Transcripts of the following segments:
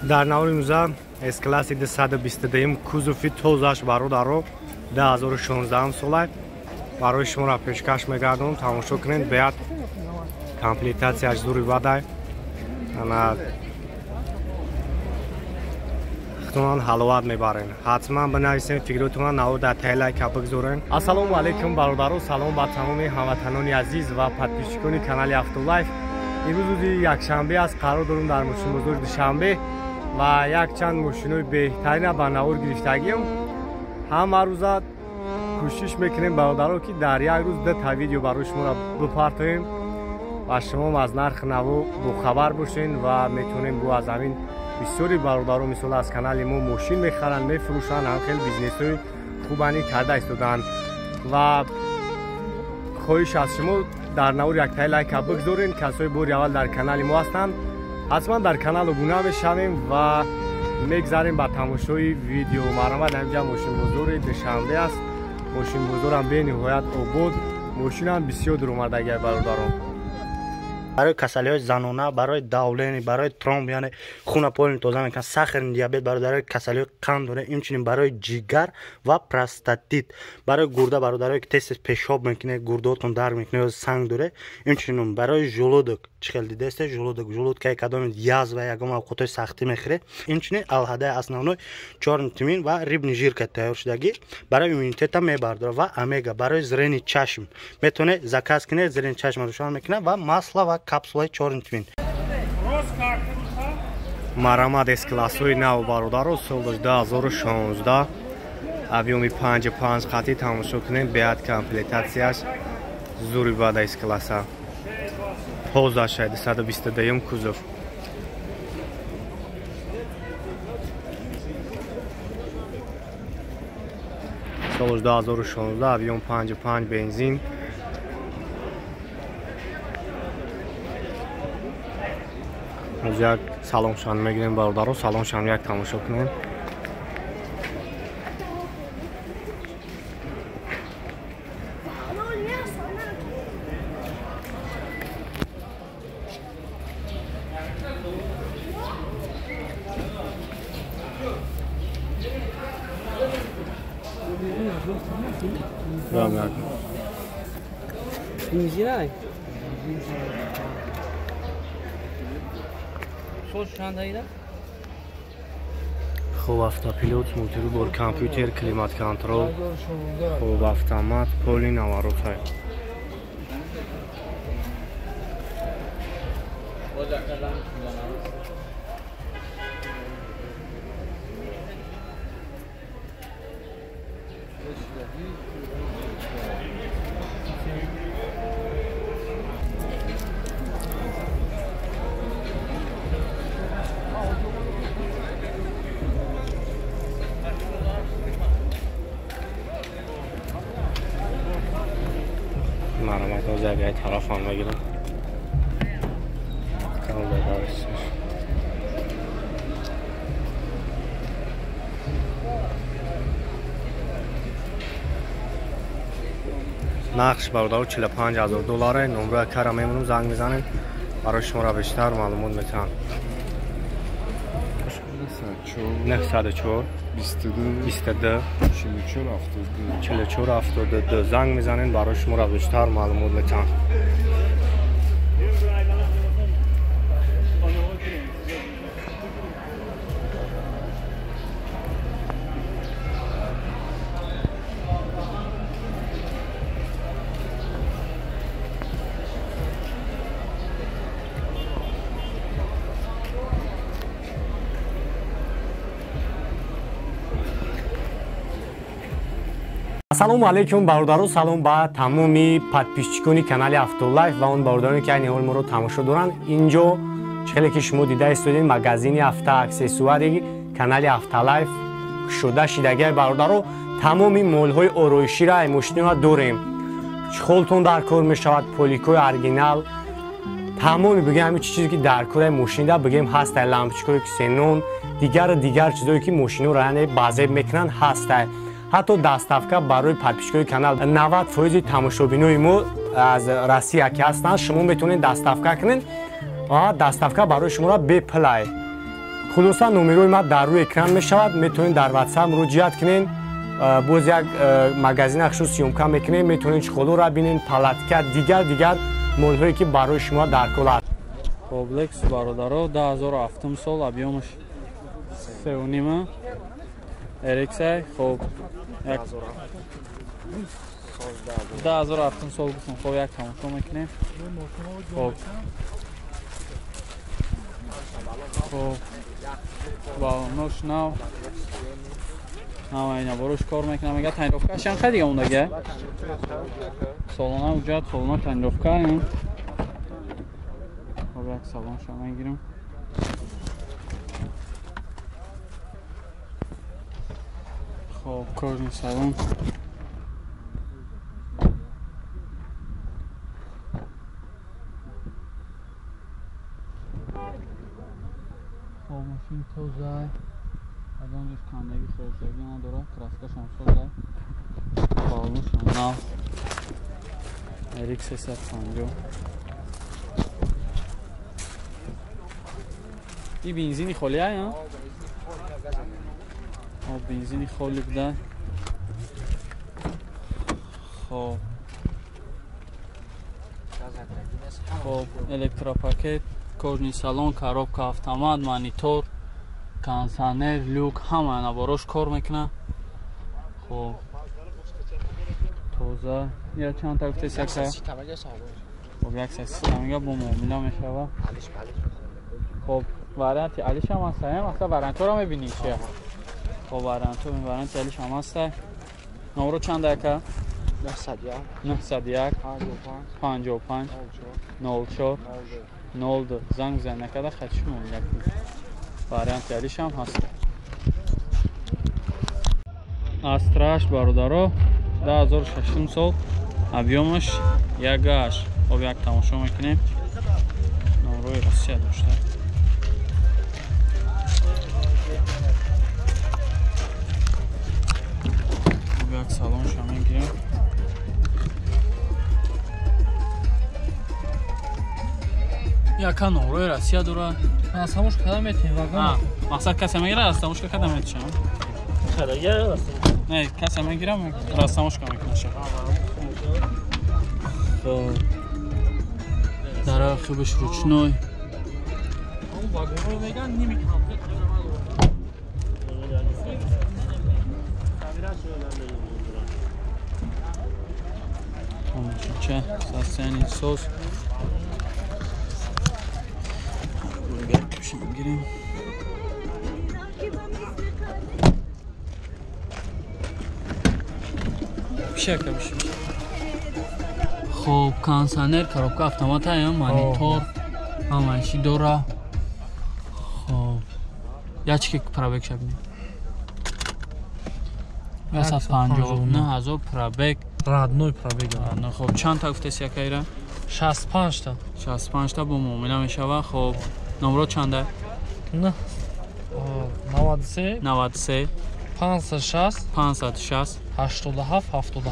Дар навори имрӯза С-класси 222 кузови тозаш бародаро 2016 сола барои шуморо пешкаш мегардонам. Тамошо кунед, беяд комплектатсияш зури бадай. Ана худтонан ҳаловат мебарен. Ҳатман бинависен фикротонан, навор дар таи лайка бигзорен. Ассалому алайкум бародаро, салом ба тамоми ҳамватанони азиз ва подписчикони канали Автолайф. Имрӯз рӯзи якшанбе аст, қарор дорем дар мошинбозори Душанбе ва якчанд мошинои беҳтарина ба навор гирифтагием. Ҳама рӯза кӯшиш мекунем бародаро, ки дар як рӯз дута видео барои шуморо бипартоем ва шумоам аз нархи наво бохабар бошен ва метавонем бо аз ҳамин бисёри бародаро мисол аз канали мо мошин мехаранд, мефурӯшанд, ҳам хеле бизнесҳои хубани карда истодаанд. Ва хоҳиш аз шумо дар навор яктаи лайка бигзорен. Касои бори аввал дар канали мо ҳастанд, ҳатман дар канал обуна мешавем ва мегзарем ба тамошои видео. Марҳамат, ҳаминҷа мошинбозори Душанбе аст. Мошинбозорам бениҳоят обод, мошинам бисёр дуромадагиай бародарон. Барои касалиҳои занона, барои давление, барои тромб, яъне хуна полни тоза мекунад, сахарный диабет, бародарои касалиҳои қанд дорад, инчунин барои ҷигар ва простатит, барои гурда, бародарое ки тез-тез пешоб мекунед, гурдаотон дард мекунад ё санг доред, инчунин барои желудок, чӣ хел дидаесте желудок, желудкаи кадоми язва ягон авқотҳои сахтӣ мехӯред, инчунин алҳадаи основной чёрный тмин ва рыбный жирка тайёр шудагӣ барои иммунитета мебардорад ва омега барои зрени чашм метавонед заказ кунед, зрени чашм рӯшан мекунад ва масло ва капсулаи чёрный тмин. Марҳамат, С-классҳои нав бародаро, соли 2016 объёми 5,5 қатӣ тамошо кунем, беҳад комплектатсияш зури бада С-класса. Тозаша 222 кузов. Соли 2016 объём 5,5 бензин. Аз як салоншан мегирем бародаро, салоншан як тамошо кунем. Хуб, автопилот, мультирубор, компютер, климат контрол, хуб, автомат, поли наворотҳо. Марҳамат, ҳозир як тарафам мегирам. Нақш бародаро 45,000 долларе. Номрои кара мемонам, занг мезанем, барои шуморо бештар маълумот метаҳам. 904 22 44 72 44 72 занг мезанем, барои шуморо бештар маълумот метаҳам. Ассалому алайкум бародаро, салом ба тамоми подписчикони канали Автолайф ва он бародароне ки айни ҳол моро тамошо доранд. Инҷо чӣ хеле ки шумо дида истодед, магазини автоаксессуари канали Автолайф кушода шидагиай бародаро. Тамоми молҳои ороиширо ай мошинро дорем. Чхолтон дар кор мешавад, поликои оригинал, тамоми бигем ҳамин чизе ки дар кораи мошинда бигем ҳастай, лампочкаҳои ксенон, дигар чизое ки мошинро яъне базеб мекунанд ҳастай. Ҳатто доставка барои подписчикои канал 90% тамошобинои мо аз Россия ки ҳастанд, шумо метавонед доставка кунед ва доставка барои шуморо бепулай. Хулоса номерои ма дар рӯи экран мешавад, метавонед дар WhatsApp муроҷиат кунед. Боз як магазин ахшу съёмка мекунем, метавонед чехолора бинед, палатка, дигар молҳое ки барои шумо даркор аст. Хоб, Lexus бародаро 2007 сол, объёмаш 3.5 RX. Хоб, 2007 сол гуфтем. Хоб, як тамошо мекунем. Хоб, балонош нав, ҳама ина борош кор мекунам. Мега тонировка шан хай дига мондага солона уҷат солона тонировка. Хоб, як салон ша мегирем. Хоб, кожный салон. Хоб, машин тоза, аз он ҷош кандагӣ хӯршагӣ надорад, краскашам соза, балонашам нав, RX 350. И бензини холӣ ая? Хоб, бензини холӣ буда. Хоб, хоб, электропакет, кожный салон, коробка автомат, монитор, кондиционер, люк, ҳама наборош кор мекунад. Хоб, тоза. Я чанд та гуфтес яка? Хоб, 130 мега бо муомила мешава. Хоб, варианти алиш ҳам ҳаст, асло вариантҳоро мебинӣ чи? Хоб, варианти алиш ҳам ҳаст. Номро чанд яка? 901 901 55 04 02. Занг бизан накарда хатиш муомила кунед. Варианти алиш ҳам ҳаст. Астраш бародаро 2006 сол, объёмаш 1.8. Хоб, як тамошо мекунем. Номрои Россия дошта. Хоб, як салонша мегирем. Яка номрои Россия дорад. Растамош када метем вагон. Мақсад касе мегирад, растамошка када метишам. Не, касе мегирам, растамошка мекунаша. Хоб, дара хубаш ручной. Вагонро меган ними комплект. Ча, состояние сос. Гирем. Пишака биши. Хоб, кондиционер, коробка автомат ая, монитор, ҳама чӣ дора. Хоб, ячки пробег шабини. 159 000 пробег. Родной пробег. Хоб, чанд та гуфтес якайра? 65 та. 65 та бо муомила мешава. Хоб, номро чанда? 93 93 560 560 87 77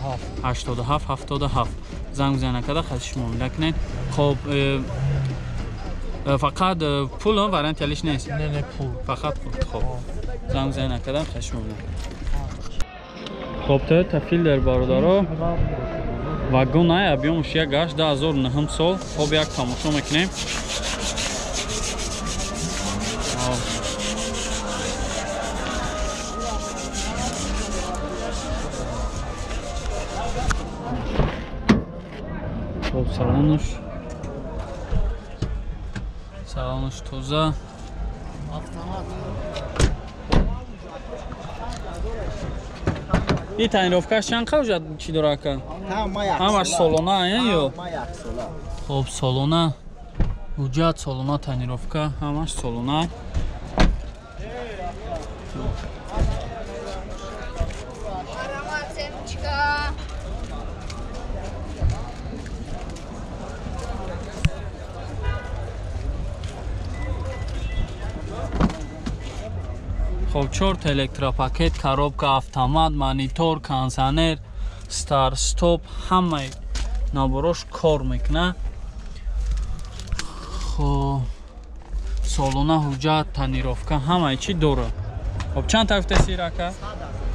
87 77. Занг бизанед када хатиш муомила кунед. Хоб, фақат пул, варианти алиш нест? Не, пул. Фақат пул. Хоб, занг бизанед када хатиш муомила. Хоб, Toyota Fielder бародаро вагон ай, объёмаш 1.8, 2009 сол. Хоб, як тамошо мекунем. Хоб, салонуш тоза. Автомат. И тонировкаш чанд қавжад чӣ дора ака? Ҳамаш солона ая ё? Хоб, солона, ҳуҷҷат солона, тонировка ҳамаш солона. Хоб, чорта электропакет, коробка автомат, монитор, кондиционер, стар стоп, ҳамаи наборош кор мекунад. Хоб, Солона ҳуҷҷат, тонировка, ҳамаи чӣ дорад. Хоб, чанд та гуфтеси рака?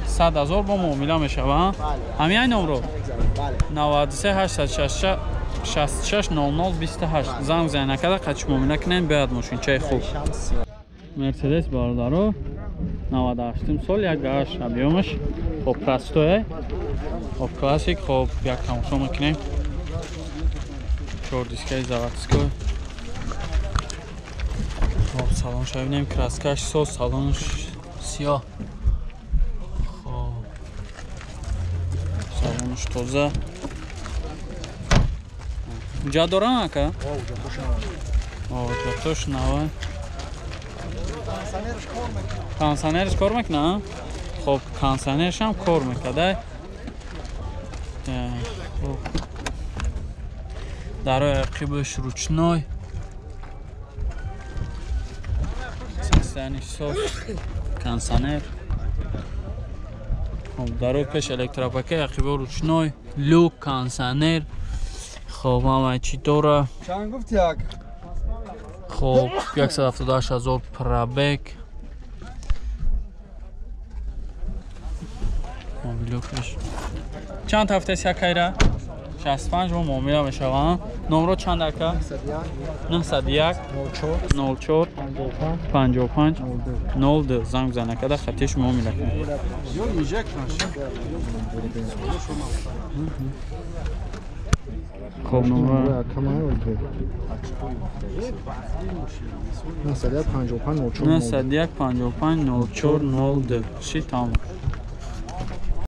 100 000 бо муомила мешава. Ҳамин ай номро? 93 866 66 00 28. Занг занг накарда қачи муомила кунем, биёяд мошинчаи хуб. Мерседес бародаро 98 сол 1.8 объёмаш. Хоб, простое. Хоб, классик. Хоб, як тамошо мекунем. 4 дискаи заводской. Хоб, салонша бинем, краскаш соз, салонш сиёҳ. Хоб, салонш тоза. Ҳуҷҷат дорам ака? Ҳуҷҷатош нава. Кондиционерш кор мекунад? Хоб, кондиционершам кор мекунад. Хоб, дарои ақибаш ручной. Состояние соз, кондиционер. Хоб, дарои пеш электропакет, ақиба ручной, люк, кондиционер. Хоб, ҳамаи чӣ дора. Чанд гуфти як? Хоб, 178 000 пробег. Мобилюкаш. Чанд ҳафтаст якайра? 65 бо муомила мешава. Номро чанд ака? 901 04 55 02. Занг зан акада хатиш муомила кунед. Хоб, номро 901 55 04 02. Ши тамом.